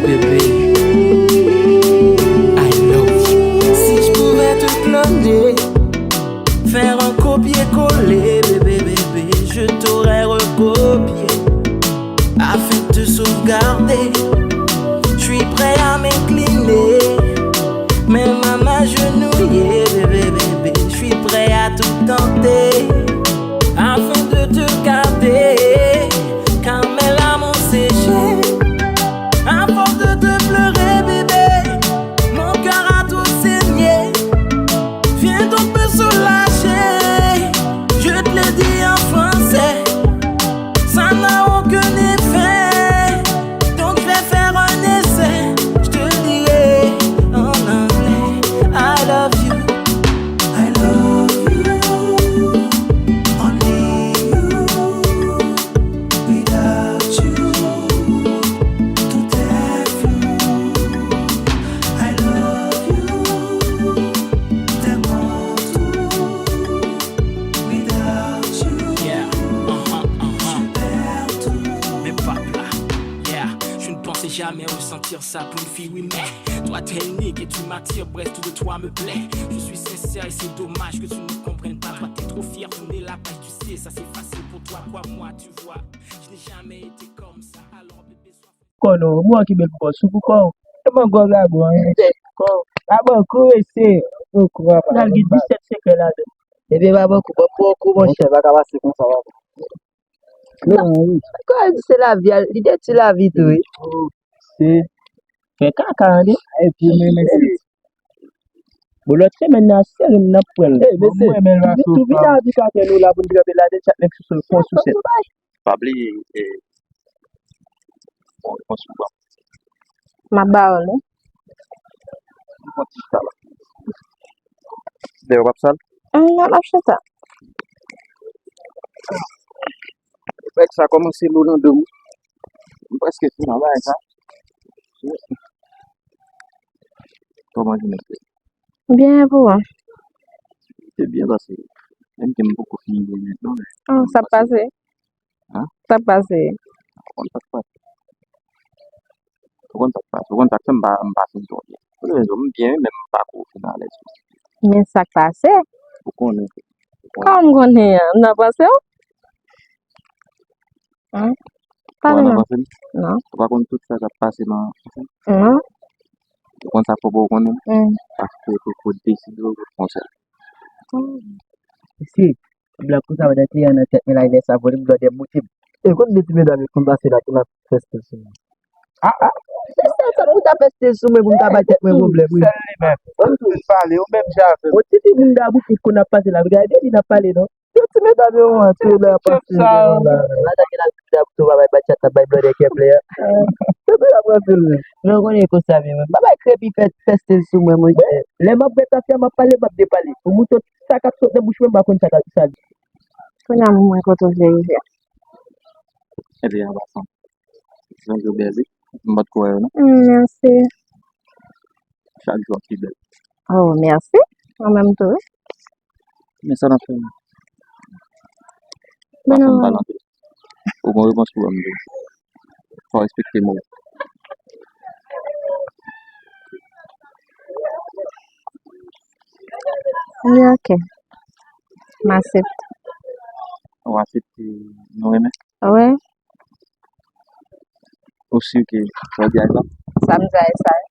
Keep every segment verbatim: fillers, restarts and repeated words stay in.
Bébé, I love you. Si je pouvais te cloner, faire un copier-coller, bébé, bébé, je t'aurais recopié afin de te sauvegarder. Je suis prêt à m'incliner, même à m'agenouiller, bébé, bébé, je suis prêt à tout tenter afin de te garder, car mes larmes ont séché. À force de te pleurer, bébé, mon cœur a trop saigné. Viens donc me soulager. Je te le dis en français, ça n'a aucun effet. Donc je vais faire un essai. Je te le dirai en anglais. I love you. I love you. Only you. Without you, tout est flou. I love you, tellement tout. Without you, yeah, uh-huh, uh-huh, je perds tout. Mais papa, yeah, je ne pensais jamais ressentir ça pour une fille, oui, mais toi t'es unique et tu m'attires, bref, tout de toi me plaît. Je suis sincère et c'est dommage que tu ne comprennes pas. Toi t'es trop fière, tourner la page, tu sais, ça c'est facile pour toi, crois-moi, tu vois. Je n'ai jamais été comme ça, alors bébé, sois... Kò non, mwen ki bèl pou kò, sou pou kò. E mwen gòg la bon, hein. Tèt kò. A bon, kou mesye. Kou, kou, papa. Nal gen disèt sekrè ladan. Ebyen, pa bon kou, bon, bon kou, monchè. Monchè, pa ka pase konsa, papa. Non, wi. Kò di se lavi a, li detwi lavi tou, wi. Se fè kaka, wi. Epi, men, men, se Bon, lòt semèn nan, sere m nan pran l. Ey, mesye, mwen menm la, tou vin avik atè nou la pou n kanpe la, de chat nèg sou sou fon sou sèt. Pa bliye, e, bon, repons ou ban. M ap ba w li. Repons ti sa la. Dèyè w ap sal? Hum, non, m ap chita. Nèg sa kòmanse lou nan do m. M prèske fin nan bagay sa. Kòman jounen te? Byen, e pou ou? Se byen pase. Menm ke m poko fini jounen non. Oh, sa ap pase? Hein? Sa ap pase? Ou konn sa k pase? Ou konn sa k pase? Ou konn sa k fè m pa, m pa santi m byen? Ou konn rezon m byen, men m pa ko fin alèz. Men sa k pase? Ou konnen. Kòman m konnen an? M nan panse w? Hein? Pale non. Ou pa nan panse m? Non. Ou pa konn tout sa k ap pase nan panse m? Non. Ou konn sa k fè w pa konnen? Hmm. Paske ou poko deside w konsa. Hmm. Mesye, blag konsa mwen te gen nan tèt mwen la, lè sa vole m blòdè boute m. E konn de ti medam yo konn pase la ki m ap fè stil sou mwen. Ah, ah. Se sèl sa pou ta fè stil sou mwen, pou m ta bay tèt mwen pwoblèm, wi. Sèl li menm. Ou fin pale, ou menm jan avè m. Bon, ti fi moun dabou tout konn ap pase la, gade li n ap pale non. Yo ti medam yo rantre la pase la. La ta gen la ti dabou tou pa bay bay chat, la bay blòdè kè plè a. Yo tou la pran fil wi. Non, konnen konsa vye mwen. Pa bay krepi fè, fè stil sou mwen, monchè. Lè m ap bwè tafya, m ap pale, m ap depale. Pou mouton sa k ap sot nan bouch mwen, m pa konn sa k ap sa di. Kounye a m wè kote w vle rive a. Epi an pasan, jan yo bèl wi. M pa t kwè yo non. Mm, mèsi. Chak jou w ap pi bèl. Oh, mèsi. Ou menm tou wi. Men sa n ap fè la? Pa fè m pale anpil. Ou gon repons pou ban m tou. Fò w respekte mo. Wi, ok. M aksepte. Ou aksepte nou renmen? Wi. Ou si ke sa w di a egzanp? Sa m di a egzanp.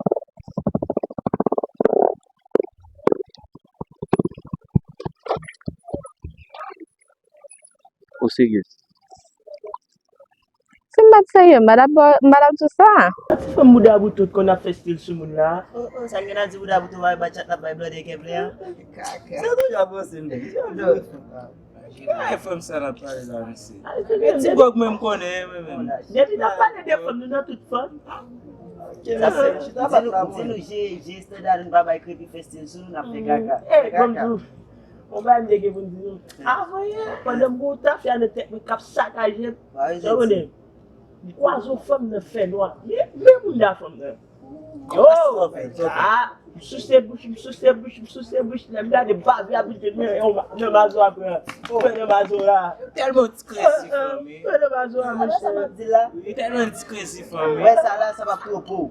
Ou serye? Si m pa t serye, m pa t ap, m pa t ap di w sa. Ti fanm bouda boutout konn ap fè stil sou moun la. Oh, oh, sa l gen nan di bouda boutout, bay bachat la, bay blòdè kè plè a. Kaka. Sa toujou ap panse m di. Ay, fanm sa n ap pale la, mesye. Ay, se ti bòg mwen m konnen, mwen menm. Depi n ap pale de fanm, nou nan tout fanm. Sa fè, di nou, di nou je, je estanda nou pa bay krepi fè stil sou nou, n ap fè kaka. Ey, kòm tou, yon bagay m te gen pou m di nou. Avan yè, pandan m gen yon tafya nan tèt mwen k ap sakaje m. Sa w konnen? M kwaze yon fanm nan fènwa. Men, men bounda fanm nan. Yo! Ah! M souse bouch, m souse bouch, m souse bouch. Lè m gade bave ap vin nan, nan mazo a pran. Pran nan mazo la. Tèlman ti krezi fanmi. Pran nan mazo a, monchè. Ou tèlman ti krezi fanmi. Wè sa la, sa p ap twonpe w.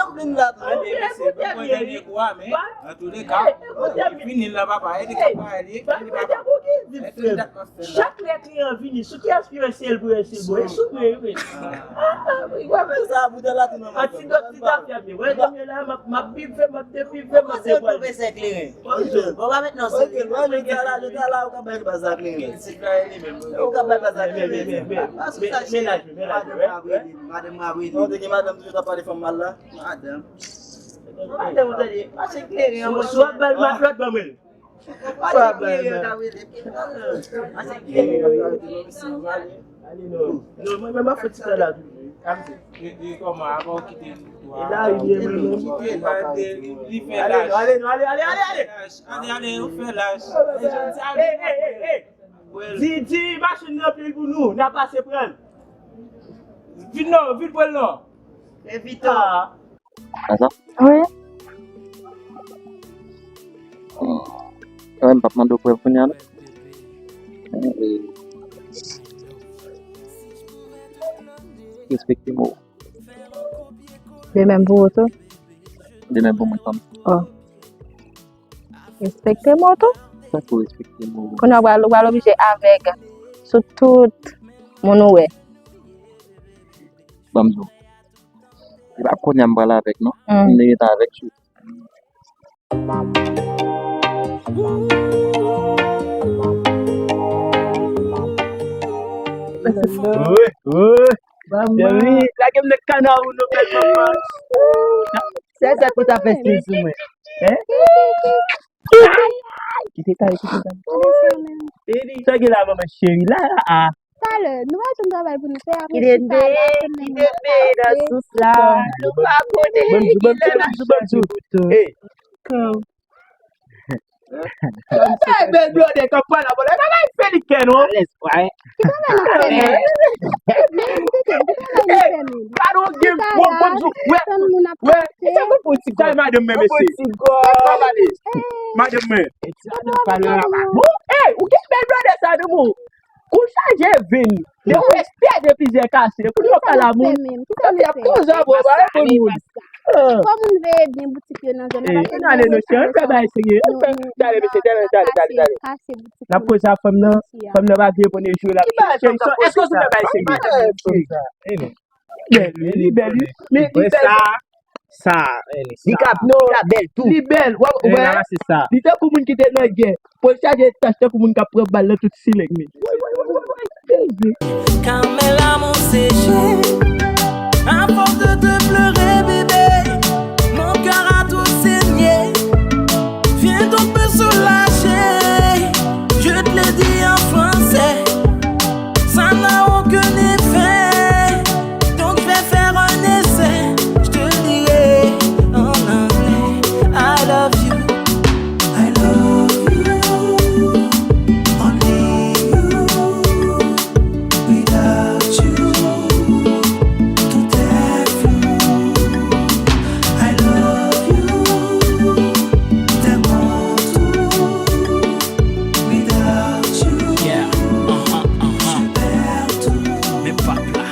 Champlin la tou. Gade, mesye, mwen pran dènye kou a, men, antouleka, li fini la, papa, e li ka pa, li, li pa. Chak lè kliyan vini, sou ki aspirans se l pou yo, se l bwè, sou mwen, wi. Wè, men sa, bouda la tou nan. An ti dòt, ti tafya, men wè, dènye la, m ap, m ap bive, m ap debive, m ap debwale. Pwofesè Kleren. Bon, pa met non sou li. Ok, mwen, jodi a la, jodi a la, ou ka bay baz la Kleren. Ou ka bay baz la Kleren. Madanm mwen ap rele, madanm mwen ap rele. Non, te gen madanm toujou t ap pale fanm mal la. Madanm. Madanm, ou tande, mache Kleren an, monchè. Swa bal matlòt, ban mwen. Mache Kleren an, ta rele. Mache Kleren an. Ale non. Non, mwen menm ap fè ti tan la toujou. E, e kòman, avan w kite nou tou a? E la, e byen, mwen menm. Kite la, li fè laj. Ale, ale, ale, ale, ale, ale. Ale, ale, ou fè laj. E, jodi a, e, e, e, e. Di, di machin nan pil pou nou, n a pase pran l. Vin non, vin pran l non. Evite. Ah. Sa sa? Wi. Mwen, m p ap mande w prèv kounye a, non. Respekte mo. De menm pou ou tou. De menm pou mwen, fanm. Oh. Respekte mo tou. Sa pou respekte mo? Kounye a w pral, w pral oblije avèg sou tout moun ou wè. Ban m di w. E pa kounye a m pral avèg, non. Mm. M te gentan avèg sou. Wi, wi. Manman. Lage m nan kana ou non, bèl manman. Se sa pou ta fè stil sou mwen. Hein? Kite kay, kite kay. Sa gen la, manman cheri? La, la, a. Talè, nou pa jwenn travay pou nou fè, apre chita la, kite peyi nan sous la. Nou pa konnen ki lè n ap chanje bouton. Hey. Sa e bèl blòdè k ap pale la, blòdè. Bagay peliken, non. Alèz, bwa. Ki bagay nou fè menm? Ki bagay nou fè menm? Gade yon gen gwo bon jou. Wè, wè. Sa mwen pou ti gòl. Madanm mwen, mesye. Madanm mwen. Bon, hey, ou gen bèl blòdè sa, non, bon. Kou chaje vin. Lè ou espè de plizyè kase. Pou yo pa lamour. Epi ap koze avè w, pa reponn moun. Fò moun veye byen boutik yo nan zòn nan. Ann ale non, cheri, ann fè bagay serye. Ann fè, gade, mesye, gade, gade, gade, gade. N ap koze ak fanm nan, fanm nan pa vle reponn, e jwe la. Cheri, èske w sou fè bagay serye? Li bèl, wi, li bèl, wi. Men li bèl. Sa, sa, li ka, li ka bèl tou. Li bèl, w ap wè. Li tankou moun ki te nan gè. Po l chaje tach tankou moun k ap pran bal nan tout sileng li. Carmela, mon séché, à force de te pleurer, bébé, mon cœur a tout saigné. Viens donc me soulager, je te le dis en français, ça n'a aucun effet. Donc je vais faire un essai, je te le dirai en anglais. I love you. I love you, only you. Without you, tout est flou. I love you, tellement tout. Without you, yeah, uh-huh, uh-huh, je perds tout. Men pap la,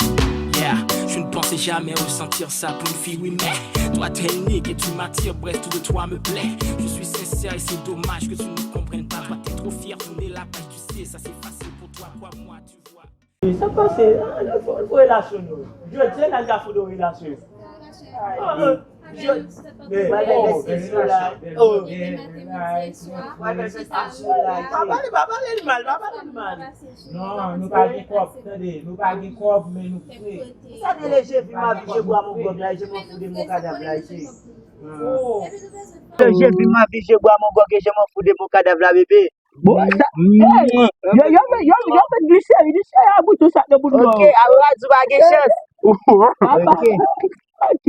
yeah, je ne pensais jamais ressentir ça pour une fille, oui, mais toi t'es unique et tu m'attires, bref, tout de toi me plaît. Je suis sincère et c'est dommage que tu ne comprennes pas. Toi t'es trop fière, tourner la page, tu sais, ça c'est facile pour toi, crois-moi, tu vois. Sa pase, ah, nou fò, nou fò relasyon nou. Jodi a, n al ka foudo relasyon. Ah, je, men, oh, relasyon. Oh. Pa pale, pa pale l mal, pa pale l mal. Non, nou pa gen kòb, tande, nou pa gen kòb, men nou fre. Sa te le je vis ma vie, je bois mon grog la, je m'en fous de mon cadavre la, ici. Oh. Le je vis ma vie, je bois mon grog et je m'en fous de mon cadavre la, bébé. Bon, sa, hey, yo, yo, yo, yo, yo met gliseri, gliseri a bouton sa nan bout mò. Ok, Aroradou pa gen chans. Ok. Ok.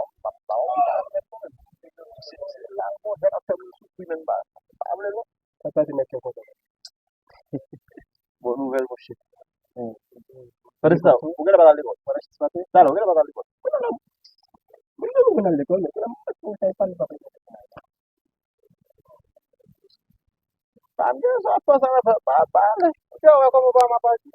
w, m ap ba w, m pa renmen pwoblèm. Se, se la, bon, jan ap fè moun soufri menm pa, pa vle non. Sa pase mèt yo kontan. Bon nouvèl, monchè. Pandan se tan, ou genlè pa t al lekòl. Pandan se tan, talè, ou genlè pa t al lekòl. Mwen menm, mwen menm, mwen al lekòl, men kounye a, mwen pa t al lekòl. Pa m gen sa, pa sa, pa, pa, pa ale. Ou te wè kòman pa m ap aji?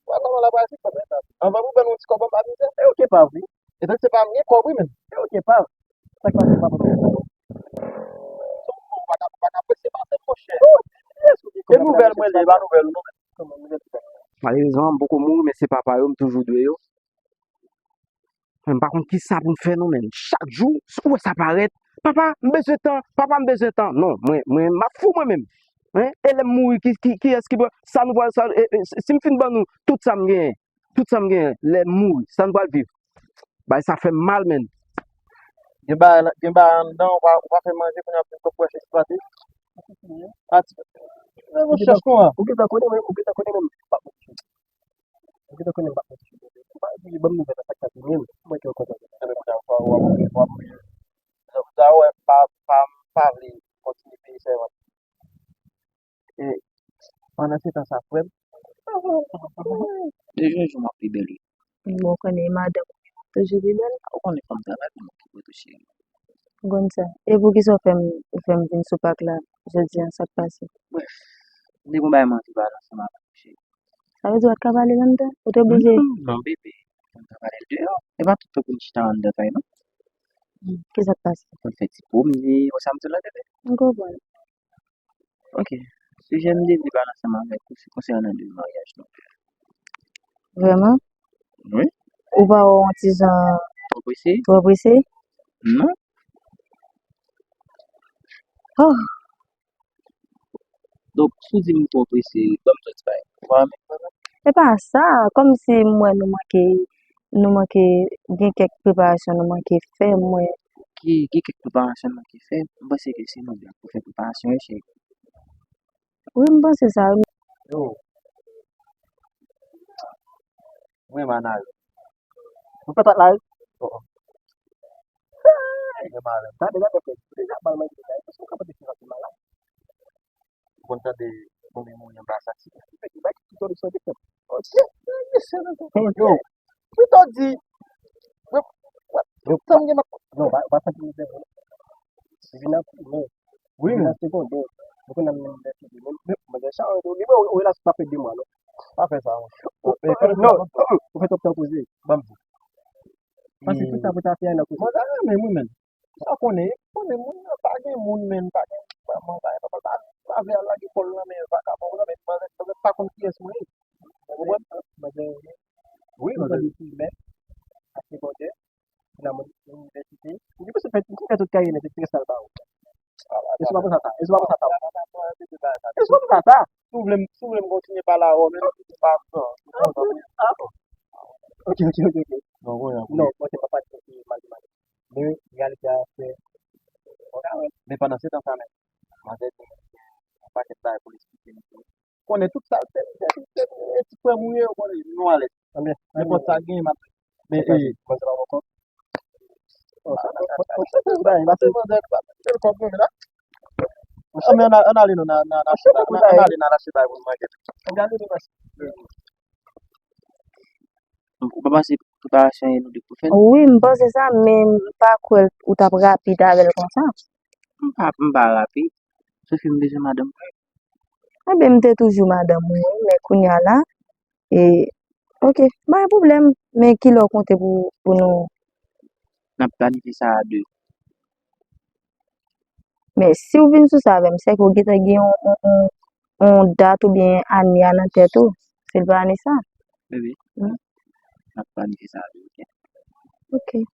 Wè kòman l ap aji, kòb la. Anvan pou ban nou ti kòb anba mizè. E ou gen pa vre. E tank se pa m gen kòb wi menm. E ou gen pa vre. Sa k pase papa m? Ou pa ka, ou pa ka prese pase m, monchè. E nouvèl mwen li, e pa nouvèl ou non. Malerezman, m poko mouri, men se papa yo, m toujou dwe yo. Men m pa konn kisa pou m fè non, men chak jou, ou wè sa parèt, papa, m bezwen tan, papa, m bezwen tan. Non, mwen, mwen, m ap fou mwen menm. Hein? E lè m mouri, ki, ki, kiyès ki pran sa nou pral, sa, e, e, si m fin ban nou tout sa m genyen, tout sa m genyen, lè m mouri, sa nou pral viv? Bay sa fè m mal, menn. Gen bagay, gen bagay anndan, ou pa, ou pa fè manje, kounye a pou w wè se pati. Pati. Ou gentan konnen, ou gentan konnen, ou gentan konnen menm. Ou gentan konnen m p ap mete sou tèt ou. Ou pa di, ban m nouvèl nan sa k pase menm. Mwen ki kontan. Sa wè, pa, pa, pa vle kontinye peye sèvant. E, pandan se tan sa, frè m. De jou an jou, m ap pi bèl, wi. Bon, ou konnen, e madanm ou ki toujou pi bèl. Ou konnen fòm travay pou m okipe tou, cheri. Ou konn sa. E poukisa w fè m, ou fè m vin sou pak la jodi a, sa k pase? Brèf, m te gon bagay m anvi pale ansanm avè w, cheri. Sa vle di w pa t ka pale l anndan? Ou te oblije? Non, non, bebe. Fò n ka pale l deyò. E pa tout tan pou n chita anndan kay, non. Hmm, kisa k pase? Fò n fè ti pwomne, wè sa m di w la, bebe? M konprann. Ok. Sijè m te vle pale ansanm avèk ou, se konsènan de maryaj nou. Vrèman? Wi. Ou pa wè w yon ti jan twò prese? Twò prese? Non. Oh. Donk, si w di m twò prese, ban m twò ti bagay. Ou pa renmen m vrèman? E pa sa, kòmsi m wè nou manke, nou manke gen kèk preparasyon nou manke fè, m wè. Ki, gen kèk preparasyon nou manke fè, m panse ke se nou menm pou fè preparasyon yo, cheri. Wi, m panse sa, wi. Yo. Mwen, manaj. Ou fè pat la, wi. Oh, oh. Hey, gen malè. Gade, gade, frè. Deja, bal mwen, deja. Epi, si w ka pote ti vant malad. Ou konn tande, bon, men mwen, anba sa, ti. Mwen, ki bay, ki tande sante, frè. Oh, shit. Yo. Pito di. Mwen, mwen, sa m gen, m ap. Non, pa, pa santi mwen, frè. Vin ap, non. Wi, men. Nan segondè, mwen konn nan men lè figi mwen, men mwen gen chan, ou li mwen, ou relasyon pa fè de mwa, non. Pa fè sa, non. Non, ou fè twòp tan poze. Ban m di. Pase tout sa pou ta fè nan kote. Mwen ta renmen, wi, men. Sa konnen, konnen moun nan pa gen moun, men pa gen manman, pa gen papa, pa, pa vle al lage kò l nan men vakabon, nan men manzè, manzè pa konn kiyès mwen ye. Ou konprann? Manzè, wi, manzè. Ou konn di men, ak segondè. Nan moun inivèsite. Ou gen bezwen fè, ou fè tout kay nèt, epi rès la l ba ou. Èske w pa panse a sa? Èske w pa panse a sa? Èske w pa panse a sa? Si w vle m, si w vle m kontinye pale avè w, men m pa pran. Ok, ok, ok, ok. Non, bon, non, ok, m pa pati mal, mal. Men, reyalite a, se, men pandan se tan sa menm, manzè di yon pakèt bagay pou l esplike nou tou. konnen tout sa. Se, se, se, se ti frè m ou ye, ou konnen, nou alèz. Nenpòt sa gen, m ap. Men, e, manzè pa poko. Bay, la se manzè ki pa se kòb nou la. Ah, men ann ale non, nan, nan, nan, nan, nan, ann ale nan rache bay pou nou manje. Gade nou rache. Ou pa panse preparasyon e nou de pou fè l? Wi, m panse sa, men m pa kwè ou t ap rapid avè l konsa. M pa, m pa rapid. Sofi, m bezwen madanm mwen. Enben, m te toujou madanm ou, wi, men kounye a la, e, oke, pa gen pwoblèm. Men kilè w konte pou, pou nou? N ap planifye sa a de. Men si w vin sou sa avè m, sèke w gentan gen yon, yon, yon, yon dat oubyen ane a nan tèt ou. Se l pa ane sa? Bebe, hmm, n ap planifye sa a de, oke? Oke.